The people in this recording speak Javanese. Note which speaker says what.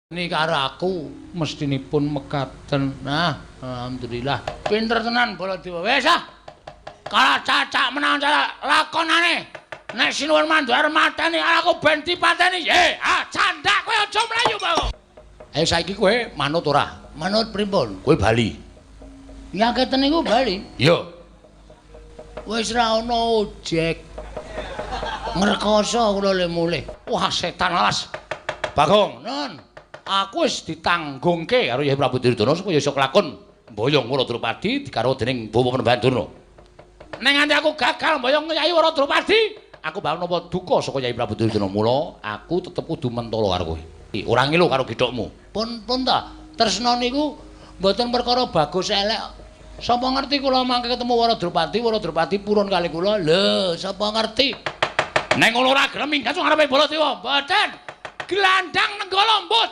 Speaker 1: Ni karo aku mestinipun mekaten. Nah, alhamdulillah. Pinter tenan Baladewa. Wis ah. Kalah cacak menang cara lakonane. Nek Sinuwun Mandu arep mateni aku ben dipateni. Ah, candak kowe aja mlayu, Bagong. Ayo saiki kowe manut ora?
Speaker 2: Manut pripun?
Speaker 1: Kowe bali.
Speaker 2: Nyaketen niku bali.
Speaker 1: Iya.
Speaker 2: Wis ra ana ojek. Ngrekoso kula le mulih.
Speaker 1: Wah, setan alas. Bagong,
Speaker 2: Non.
Speaker 1: Aku wis ditanggungke karo Yai Prabu Duryudana supaya iso kelakon mboyong Wara Drupadi digarwa dening Bapak Panembahan Durna. Nek nganti aku gagal mboyong Yai Wara Drupadi, aku bakal nampa duka saka Yai Prabu Duryudana. Mula aku tetep kudu mentolo karo kowe. Ora ngilu karo githokmu.
Speaker 2: Pun pun ta. Tresna niku mboten perkara bagus elek. Sapa ngerti kula mangke ketemu Wara Drupadi, Wara Drupadi purun kali kula. Lho, sapa ngerti?
Speaker 1: Nek ngono ora gelem minggat ngarepe Baladewa. Mboten. Glandang Nenggala mbuh.